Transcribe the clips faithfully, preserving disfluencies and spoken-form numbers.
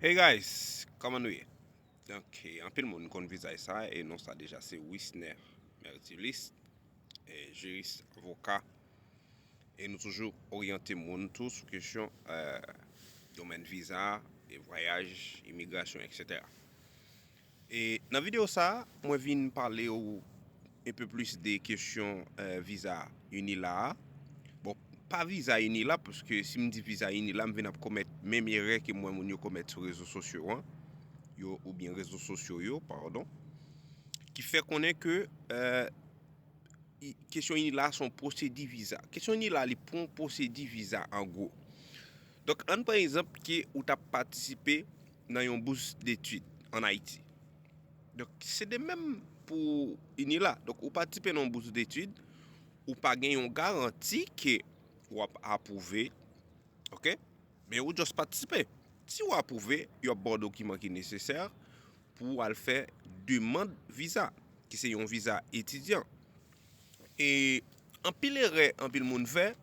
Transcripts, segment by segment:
Hey guys, kòman nou ye? Donk, eh, anpil moun konn vizaj sa, e non sa deja se Wisner Mertilis, eh, jiris, avoka. E nou toujou oryante moun tou sou kesyon, eh, domèn viza, e vwayaj, imigrasyon, et cetera. E nan videyo sa, mwen vin pale w un peu plus de kesyon, eh, viza UNILA a. Bon, pa viza UNILA, paske si m di viza UNILA, m vin ap komèt menm erè ke m wè moun yo komèt sou rezo sosyo an, yo, oubyen rezo sosyo yo, padon, ki fè konnen ke, eh, i- kesyon UNILA se yon pwosedi viza. Kesyon UNILA, li pou yon pwosedi viza, an gwo. Donk, ann pran egzanp ke ou t ap patisipe nan yon bous detid ann Ayiti. Donk, se de menm pou UNILA. Donk, ou patisipe nan yon bous detid, ou pa gen yon garanti ke w ap apwouve, oke? Men ou just patisipe. Si w apwouve, yo ap ba w dokiman ki nesesè pou w al fè demann viza, ki se yon viza etidyan. E anpil erè, anpil moun fè,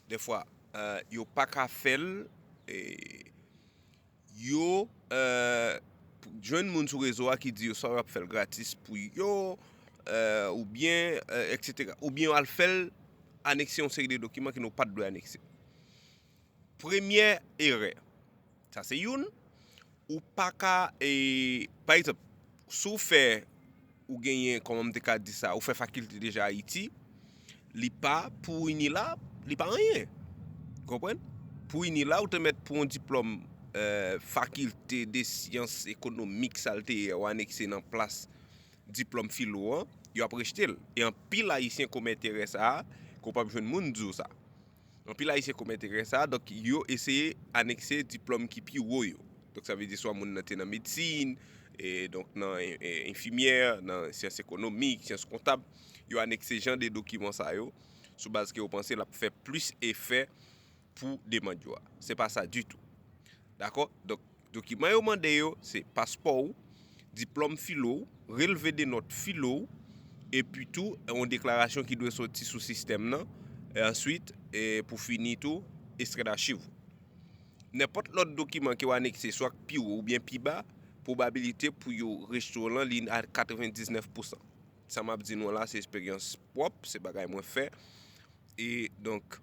dèfwa, eh, yo pa ka fè l, e yo, eh, jwenn moun sou rezo a ki di yo swa yo ap fè l gratis pou yo, eh, oubyen, eh, et cetera. Oubyen yo al fè l, anekse yon seri de dokiman ke nou pa t dwe anekse. Premyè erè, sa se youn, ou pa ka, e, pa egzanp, si w fè, ou genyen, kòman m te ka di sa, ou fè fakilte deja Ayiti, li pa pou UNILA, li pa anyen. Konprann? Pou UNILA, ou te mèt pou yon diplòm, eh, fakilte de syans ekonomik, sa l te ye, ou anekse nan plas diplòm filo an, yo ap rejte l. E anpil Ayisyen komèt erè sa a, ke w p ap jwenn moun di w sa. Anpil Ayisyen komèt erè sa a, donk yo eseye anekse diplòm ki pi wo yo. Donk, sa vle di swa moun nan te nan medsin, e donk nan, e, enfimyè, nan syans ekonomik, syans kontab, yo anekse jan de dokiman sa yo, sou baz ke yo panse l ap fè plis efè pou demann yo a. Se pa sa ditou. Dakò? Donk, dokiman yo mande yo, se paspò w, diplòm filo w, relve de nòt filo w, epi tou, yon deklarasyon ki dwe soti sou sistèm nan, e answit, e pou fini tou, ekstrè dachiv ou. Nenpòt lòt dokiman ke w anekse, swa k pi wo oubyen pi ba, pwobabilite pou yo rejte w lan, li a katrevendiznèf pousan. Sa m ap di nou an la, se eksperyans pwòp, se bagay mwen fè. E donk,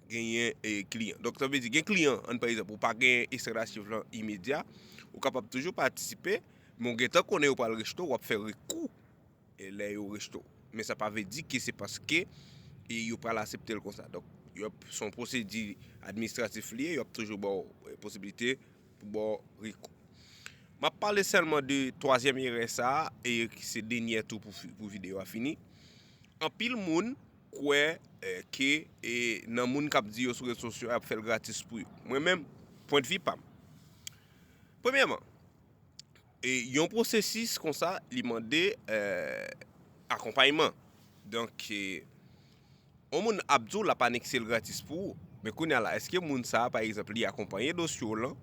genyen, e, kliyan. Donk, sa vle di, gen kliyan, ann pa egzanp, ou pa gen ekstrè dachiv lan imedya, ou kapab toujou patisipe, men w gentan konnen yo pral rejte w, w ap fè rekou, e, lè yo rejte w. Men sa pa vle di ke se paske, e, yo pral aksepte l konsa. Donk, yo ap, se yon pwosedi administratif li ye, yo ap toujou ba w, e, posiblite pou ba w rekou. M ap pale sèlman de twazyèm erè sa a, e ki se dènyè tou pou fi- pou videyo a fini. Anpil moun kwè, eh, ke, eh, nan moun k ap di yo sou rezo sosyo yo ap fè l gratis pou yo. Mwen menm, pwendvi pa m. Premyèman, e yon pwosesis konsa, li mande, eh, akonpayman. Donk, eh, yon moun ap di w l ap anekse l gratis pou ou. Men kounye a la, èske moun sa a, pa egzanp, li akonpanye dosye w lan?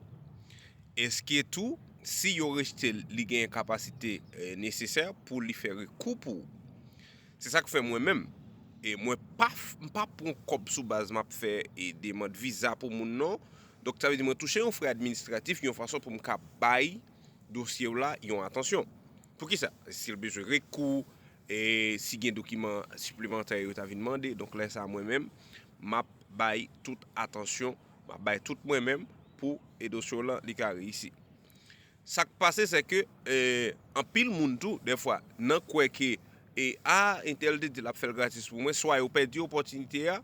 Èske tou, si yo rejte l, li gen kapasite, eh, nesesè pou li fè rekou pou ou? Se sa k fè mwen menm, e mwen pa f- m pa pran kòb sou baz m ap fè, e, demann viza pou moun non. Donk, sa vle di mwen touche yon frè administratif yon fason pou m ka bay dosye w la yon atansyon. Poukisa? Si l bezwen rekou, e si gen dokiman siplemantè yo ta vin mande, donk lè sa a mwen menm, m ap bay tout atansyon, m ap bay tout mwen menm pou e dosye w lan li ka reyisi. Sa k pase, se ke, eh, anpil moun tou, dèfwa, nan kwè ke, e, a, entèl te di l ap fè l gratis pou mwen, swa yo pèdi opòtinite a,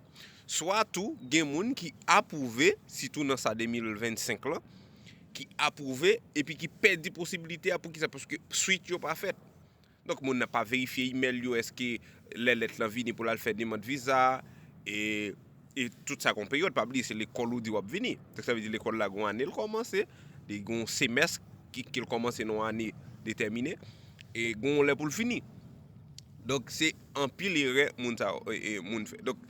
swa tou, gen moun ki apwouve, sitou nan sa de mil vennsenk lan, ki apwouve epi ki pèdi posiblite a. Poukisa? Paske swit yo pa fèt. Donk, moun nan pa verifye imèl yo, èske lè lèt lan vini pou l al fè demann viza, e, e tout sa gon peryòd, pa bliye se lekòl ou di w ap vini. Donk, sa vle di lekòl la gon ane l kòmanse, li gon semès ki, ki l kòmanse nan yon ane detèmine, e gon lè pou l fini. Donk, se anpil erè moun sa yo, e, e, moun fè. Donk,